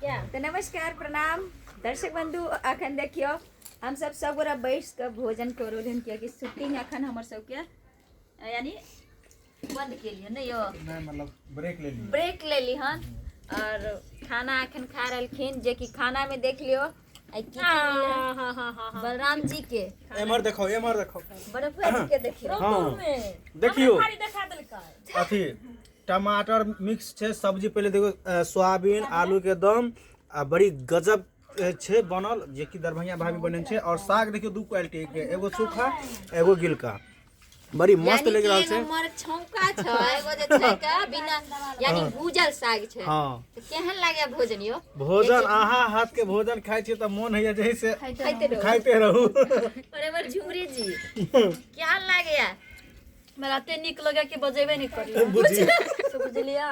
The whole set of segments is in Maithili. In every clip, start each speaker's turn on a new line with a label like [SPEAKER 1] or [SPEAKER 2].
[SPEAKER 1] तऽ नमस्कार, प्रणाम दर्शक बंधु। अखन देखियौ हमसब सब गोरा बैस कऽ भोजन कऽ रहल हन, कियाकि शूटिंग अखन हमर सबके यानी बंद केलियै नहि यौ?
[SPEAKER 2] नहि, मतलब ब्रेक ले ली।
[SPEAKER 1] ब्रेक लेली हन और खाना अखन खा रहलखिन, जेकि खाना में देख लियो आइ की की मिलल हन। बलराम जी के।
[SPEAKER 2] एम्हर देखो, एम्हर देखो।
[SPEAKER 1] बड़फुआ जी के देखियो।
[SPEAKER 2] हाँ, देखियो, अथी टमाटर मिक्स छै सब्जी। पहिले देखो, सोयाबीन आलू के दम आ बड़ी गजब छै बनल, जेकि दरभंगा भाभी बनेने छै। और साग देखियो, दू क्वालिटी के, एगो सूखा, एगो गिलका, बड़ी मस्त
[SPEAKER 1] यानी
[SPEAKER 2] लग
[SPEAKER 1] कि
[SPEAKER 2] रहल
[SPEAKER 1] एगो
[SPEAKER 2] छै।
[SPEAKER 1] मर छौंका छै, एगो जे छै के बिना यानी भूजल साग छै। तऽ केहन लागे भोजन यौ?
[SPEAKER 2] भोजन, अहाँ हाथ के भोजन खाइ छी तऽ मोन होइया जे से
[SPEAKER 1] खाइते रहू।
[SPEAKER 2] खाइते रहू।
[SPEAKER 1] और एमहर झुमरी जी, केहन लागैया?
[SPEAKER 3] हमरा एते नीक लगे कि बजेबे नहीं करी।
[SPEAKER 2] बुझी।
[SPEAKER 3] से बुझलियै।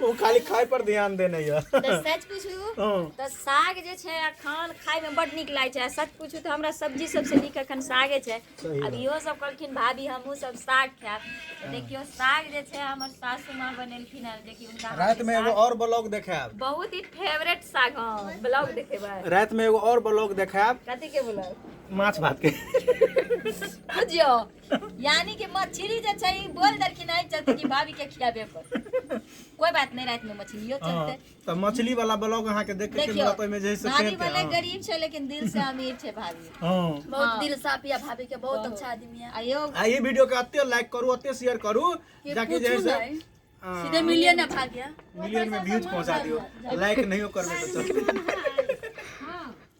[SPEAKER 2] ओ खाली खाय पर ध्यान देने यऽ।
[SPEAKER 1] तऽ सच पूछू तऽ साग जे छै अखन खाय में बड नीक लागै छै। आ सच पूछू तऽ हमरा सब्जी सबसे नीक अखन सागे छै।
[SPEAKER 2] सही
[SPEAKER 1] आब
[SPEAKER 2] बात।
[SPEAKER 1] इहो सब कहलखिन, भाभी, हमहूँ सब साग खायब। तऽ देखियौ, साग जे छै हमर सासू माँ बनेलखिन हन, जेकि हुनका हाथके
[SPEAKER 2] राति में एगो
[SPEAKER 1] साग
[SPEAKER 2] और ब्लॉग देखायब।
[SPEAKER 1] बहुत ही फेवरेट साग। हँ, ब्लॉग देखेबै।
[SPEAKER 2] राति में एगो और ब्लॉग देखायब।
[SPEAKER 1] कथी के ब्लॉग?
[SPEAKER 2] माछ भात के।
[SPEAKER 1] बुझियौ, यानी कि मछली जे छै ई बोल देलखिन एहि चलते कि भाभी के खियाबे पर। कोई बात नहीं, रात में मछलियो चलते।
[SPEAKER 2] तऽ मछली वाला ब्लॉग अहाँ के देखे के
[SPEAKER 1] देखियौ,
[SPEAKER 2] मिलत। ओहिमे जे है से
[SPEAKER 1] भाभी
[SPEAKER 2] केहन
[SPEAKER 1] भले
[SPEAKER 2] के
[SPEAKER 1] गरीब छै लेकिन दिल से अमीर छै भाभी।
[SPEAKER 3] बहुत दिल साफ या भाभी के, बहुत अच्छा आदमी है।
[SPEAKER 1] आ यौ,
[SPEAKER 2] आ ई वीडियो के एते लाइक करू, एते शेयर करू
[SPEAKER 3] कि
[SPEAKER 2] जाकि जे है
[SPEAKER 3] पूछू
[SPEAKER 2] से
[SPEAKER 3] नहीं, सीधे मिलियन में भाग गया।
[SPEAKER 2] मिलियन में व्यूज पहुंचा दियो। लाइक नहीं करबे तऽ चलते।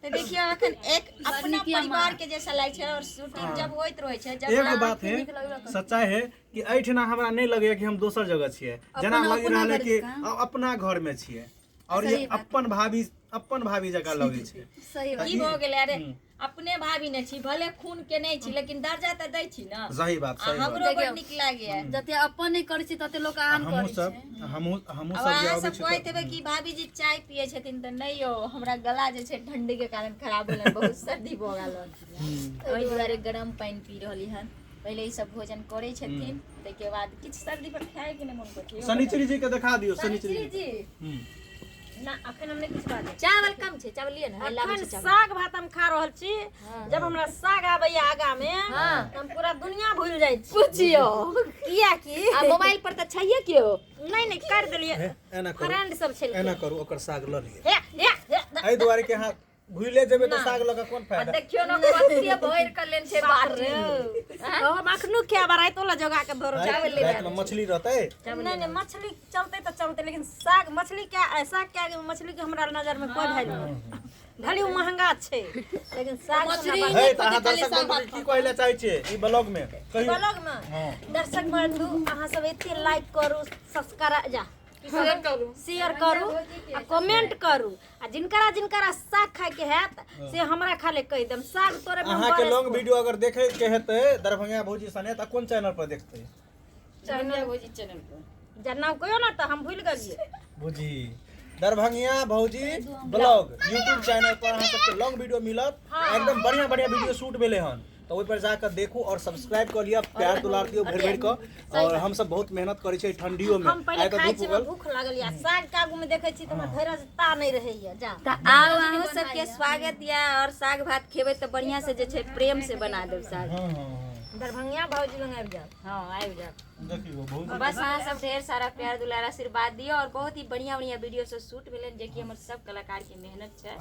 [SPEAKER 1] तऽ देखियौ, अखन एक अपना परिवार के जैसा लागै छै और शूटिंग जब होइत रहै छै, जब
[SPEAKER 2] एगो बात है, सच्चाई है कि एहिठिना हमरा नहीं लगैया कि हम दोसर जगह छियै, जेना
[SPEAKER 3] अपना-
[SPEAKER 2] लग रहल है
[SPEAKER 3] अपना
[SPEAKER 2] कि
[SPEAKER 3] घर जकाँ।
[SPEAKER 2] अपना घर में छियै और ये
[SPEAKER 3] सही बात।
[SPEAKER 2] अपन भाभी, अपन भाभी जकाँ लगै छै।
[SPEAKER 3] सही बात।
[SPEAKER 1] की भऽ गेलै? अरे, अपने भाभी ने छी, भले खून के नहीं छी लेकिन दर्जा तऽ दै छी ने।
[SPEAKER 2] सही बात।
[SPEAKER 1] आ
[SPEAKER 2] सही बात।
[SPEAKER 1] हमरो बड़
[SPEAKER 3] देखियौ,
[SPEAKER 1] नीक लागैया।
[SPEAKER 3] जते अपन नहीं करै छी तते लोक आन
[SPEAKER 2] हमहूँ
[SPEAKER 3] करै
[SPEAKER 2] सब
[SPEAKER 3] छै।
[SPEAKER 2] हमहूँ हमहूँ
[SPEAKER 1] अब
[SPEAKER 2] सब जे
[SPEAKER 1] अहाँ
[SPEAKER 2] अबै
[SPEAKER 1] सब
[SPEAKER 2] छी
[SPEAKER 1] कहैत
[SPEAKER 2] तऽ
[SPEAKER 1] हेबै कि भाभी जी चाय पियै छथिन, तऽ नहि यौ, हमरा गला जे छै ठंडी के कारण खराब होलन, बहुत सर्दी भऽ गेल हन, ओहि दुआरे गरम पानि पी रहली हन। पहिले ई सब भोजन करै छथिन, ताहिके बाद किछु सर्दी पर खाय के नहि मन करै छै।
[SPEAKER 2] शनिचरी जी के देखा दियौ, शनिचरी
[SPEAKER 1] शनिचरी
[SPEAKER 2] जी।
[SPEAKER 1] जी।
[SPEAKER 4] ना, अखन हम नहि किछु बाजब।
[SPEAKER 1] चावल कम छै, चावल लिअ ने, लाबै
[SPEAKER 4] अखन
[SPEAKER 1] छी चावल।
[SPEAKER 4] साग भात हम खा रहल छी। जब हमरा साग आबैया आगा में तऽ हम पूरा दुनिया भूल जाइ छी।
[SPEAKER 1] बुझियौ।
[SPEAKER 4] कियाकि
[SPEAKER 1] आ मोबाइल पर तऽ छैहे केओ।
[SPEAKER 4] नहि नहि, काटि देलियै।
[SPEAKER 2] हे, एना करू।
[SPEAKER 4] फ्रेंड सब छलखिन।
[SPEAKER 2] एना करू, ओकर साग लऽ लिअ।
[SPEAKER 4] हे हे हे।
[SPEAKER 2] एहि दुआरे कि अहाँ भूले जेबै तऽ साग लऽ कऽ कोन
[SPEAKER 1] आ
[SPEAKER 2] फायदा?
[SPEAKER 1] देखियौ ने, कते भरि कऽ लेन छै बाटी।
[SPEAKER 4] हम अखनो खायब, रातिो ला जोगा के धरो।
[SPEAKER 1] चावल ले।
[SPEAKER 2] रातिमे मछली रहतै।
[SPEAKER 4] नहीं नहीं, मछली चलते तो चलते, लेकिन साग मछली के, साग के आगे मछली के हमरा नजर में कोई वैल्यू नहीं। भले उ महंगा छै लेकिन साग से
[SPEAKER 3] मछली
[SPEAKER 4] हमरा
[SPEAKER 2] हे, तऽ अहाँ दर्शक बंधु के की कहै लए चाहै छियै ई ब्लॉग मे, कहियौ।
[SPEAKER 4] ब्लॉग में दर्शक बंधु, अहाँ सब एते लाइक करू, सब्सक्राइब जा शेयर करू आ कमेंट करू। आ जिनकरा जिनकरा साग खाय के हैत से हमरा खाली कहि देम, साग तोड़े में हम
[SPEAKER 2] अहाँके
[SPEAKER 4] बड़
[SPEAKER 2] लॉन्ग वीडियो अगर देखे के हेतै दरभंगा भौजी सने तऽ कोन चैनल पर देखतै?
[SPEAKER 1] दरभंगा भौजी चैनल पर।
[SPEAKER 4] जना कहियो ना, तऽ हम भूलि गेलियै।
[SPEAKER 2] बुझी, दरभंगिया भौजी ब्लॉग यूट्यूब चैनल पर अहाँ सबके लॉन्ग वीडियो मिलत। एकदम बढ़िया बढ़िया वीडियो शूट भेलै हन, तऽ ओहि पर जाकऽ देखू और सब्सक्राइब कऽ लिअ, प्यार दुलार दियौ भरि भरि कऽ। और हम सब बहुत मेहनत करै छियै ठंडियो में।
[SPEAKER 4] हम पहिले
[SPEAKER 2] आइ तऽ
[SPEAKER 4] खाइ
[SPEAKER 2] धूप
[SPEAKER 4] छी, हमरा
[SPEAKER 2] उगल।
[SPEAKER 4] भूख लागल या साग के आगू में देखै छी तऽ हमरा धैर्यता नहि रहैया जा।
[SPEAKER 1] तऽ आउ, अहूँ सबके स्वागत यऽ और साग भात खेबै तऽ बढ़िया से जे छै प्रेम से बना देब साग।
[SPEAKER 2] हाँ हाँ हाँ।
[SPEAKER 4] दरभंगिया भौजी लग आबि जाउ।
[SPEAKER 1] हाँ, आबि जाउ।
[SPEAKER 2] देखियौ भौजी।
[SPEAKER 1] बस अहाँ सब ढेर सारा प्यार दुलार आशीर्वाद दियौ और बहुत ही बढ़िया बढ़िया वीडियो सब शूट भेलनि, जेकि हमर सब कलाकार के मेहनत छै।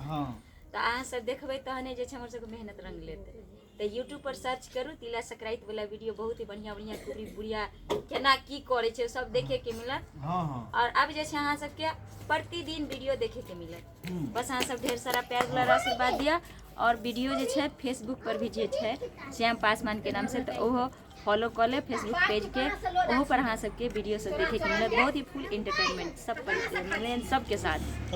[SPEAKER 1] तऽ अहाँ सब देखबै तहने जे छै हमर सबके मेहनत रंग लेतै। तऽ यूट्यूब पर सर्च करू तिला संक्रांति वाला वीडियो, बहुत ही बढ़िया बढ़िया कुबरी बुढ़िया केना की करै छै सब देखे के मिलत।
[SPEAKER 2] हाँ हाँ
[SPEAKER 1] और अब जे छै अहाँ सबके प्रतिदिन वीडियो देखे के मिलत। बस अहाँ सब ढेर सारा प्यार दुलार आशीर्वाद दिअ। और वीडियो जे छै फेसबुक पर भी जे छै श्याम पासवान के नाम से, तऽ ओहो फॉलो कऽ ले फेसबुक पेज के, ओहो पर अहाँ सबके वीडियो सब देखे के मिलत। बहुत ही फुल एंटरटेनमेंट सब पर सबके साथ।